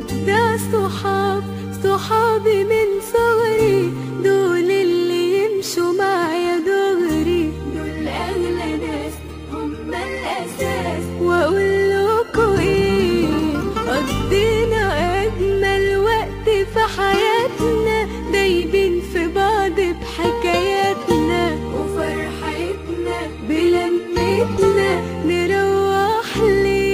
أجدع صحاب، صحابي من صغري، دول اللي يمشوا معايا دغري، دول أغلى ناس هم الأساس. وأقول لكوا إيه، قضينا أجمل وقت في حياتنا، دايبين في بعض بحكاياتنا وفرحتنا بلمتنا نروح ليه.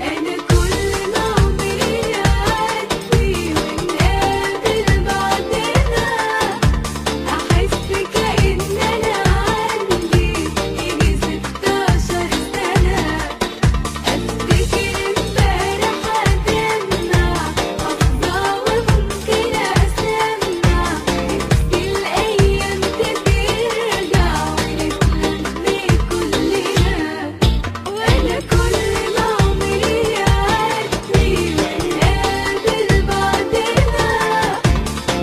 أنا كل ما عمري يعدي ونقابل بعضنا، أحس كأن أنا عندي يجي 16 سنة. أفتكر امبارح أدمع، حافظة وممكن أسمع، نفسي الأيام ترجع ونتلم كلنا. وأنا كل ما عمري يعدي ونقابل بعضنا،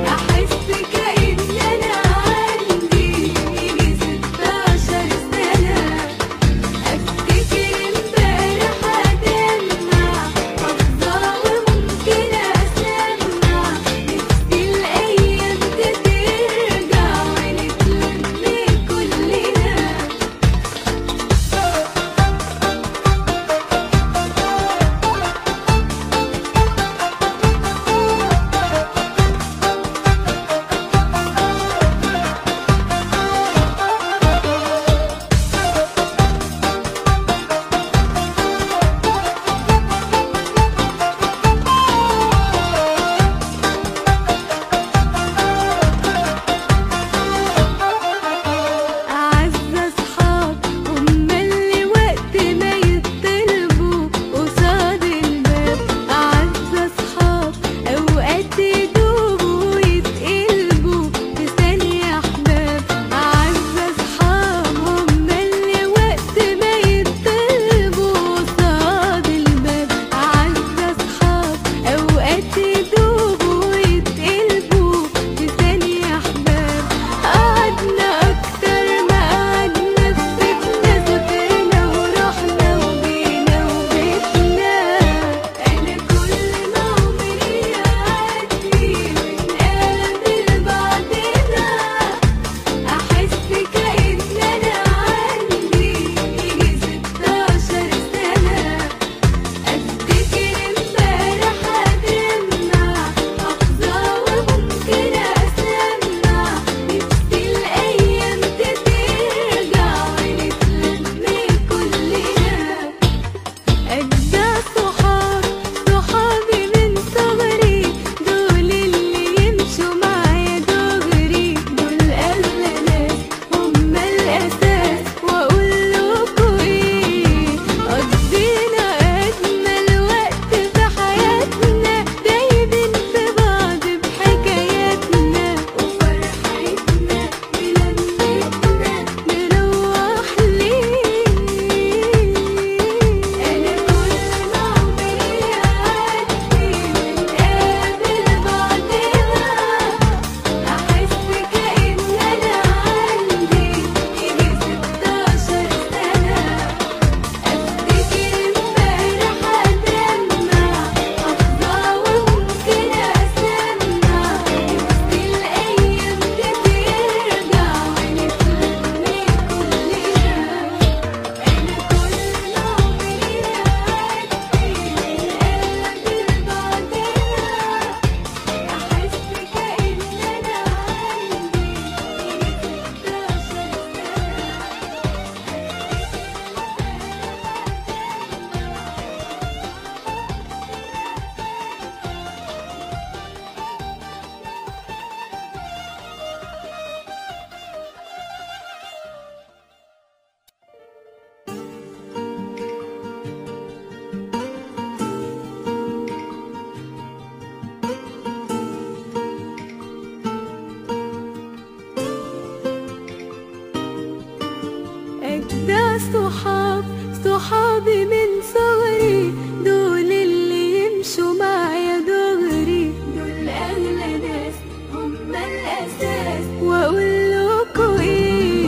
أحس كأن أنا عندي يجي 16 سنة. أفتكر امبارح أدمع، حافظة وممكن أسمع، نفسي الأيام ترجع ونتلم كلنا. أعز أصحاب هم اللي وقت ما يطلبوا قصاد الباب، أعز أصحاب أوقات يدوبوا ويتقلبوا في ثانية أحباب. أعز أصحاب هم اللي وقت ما يطلبوا قصاد الباب، أعز أصحاب أوقات يدوبوا ويتقلبوا في ثانية أحباب. قعدنا أكتر ما قعدنا في بيتنا، سافرنا ورحنا وجينا وبيتنا. أنا كل ما عمري يعدي ونقابل بعضنا، أحس كأن أنا عندي يجي 16 سنة. أفتكر امبارح أدمع، حافظة وممكن أسمع، نفسي الأيام ترجع ونتلم كلنا. أجدع صحاب، صحابي من صغري، دول اللي يمشوا معايا دغري، دول أغلى ناس هم الأساس. وأقول لكوا إيه، قضينا أجمل وقت في حياتنا، دايبين في بعض بحكاياتنا وفرحتنا بلمتنا نروح ليه. أنا كل ما عمري يعدي ونقابل بعضنا، أحس كأن أنا عندي يجي 16 سنة. أفتكر امبارح أدمع، حافظة وممكن أسمع، نفسي الأيام ترجع ونتلم كلنا. أنا كل ما عمري يعدي ونقابل بعضنا، أحس كأن أنا عندي يجي 16 سنة. أجدع صحاب، صحابي من صغري، دول اللي يمشوا معايا دغري، دول أغلى ناس هم الأساس. وأقول لكوا إيه،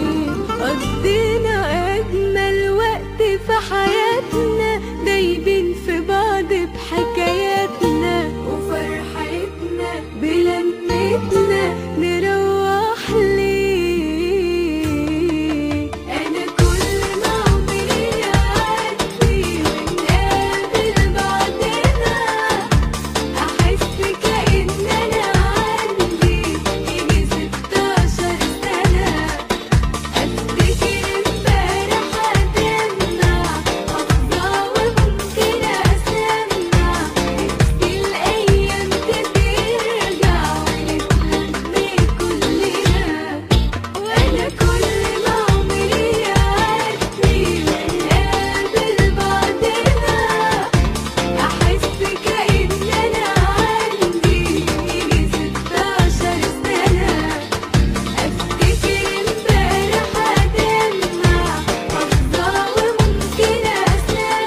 قضينا أجمل وقت في حياتنا، دايبين في بعض. كأن أنا عندي يجي 16 سنة. أفتكر امبارح أدمع، حافظة وممكن أسمع،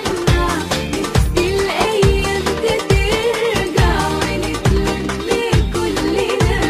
نفسي الأيام ترجع ونتلم كلنا.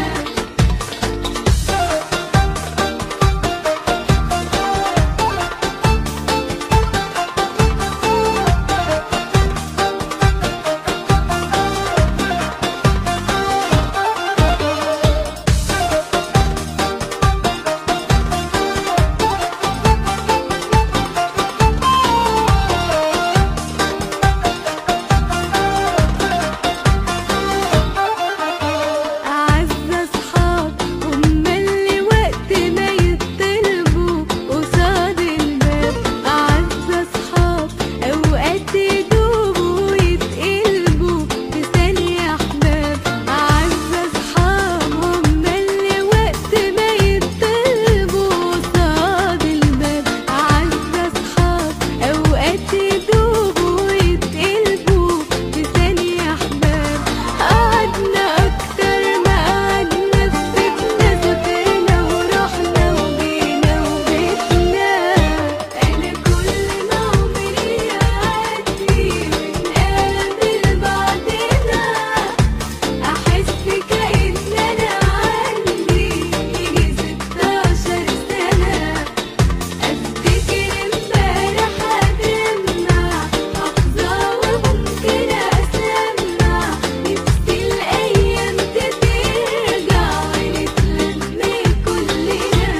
أعز أصحاب هما اللي وقت ما يطلبوا قصاد الباب، أعز أصحاب أوقات يدوبوا ويتقلبوا في ثانية أحباب. أعز أصحاب هما اللي وقت ما يطلبوا قصاد الباب، أعز أصحاب أوقات يدوبوا ويتقلبوا في ثانية أحباب. قعدنا أكتر ما قعدنا في بيتنا، سافرنا ورحنا وجينا وبيتنا. أنا كل ما عمري يعدي ونقابل بعضنا، أحس كأن أنا عندي يجي 16 سنة. أفتكر امبارح أدمع، حافظة وممكن أسمع، نفسي الأيام ترجع ونتلم كلنا.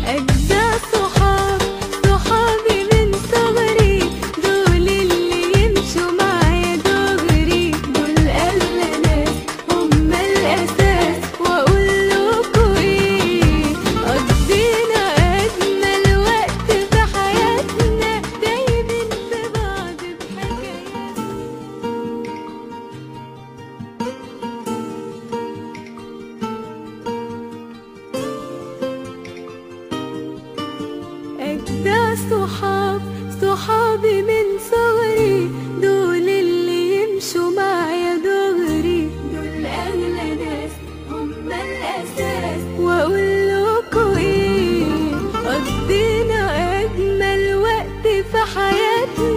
أجدع صحاب صحابي من صغري، دول اللي يمشوا معايا دغري، دول أغلى ناس هما الأساس، وأقول لكوا إيه، قضينا أجمل وقت في حياتنا، دايما في بعض بحكاياتنا. أجدع صحاب صحابي من صغري، دول اللي يمشوا معايا دغري، دول أغلى ناس هما الأساس، وأقول لكوا إيه، قضينا أجمل وقت في حياتنا.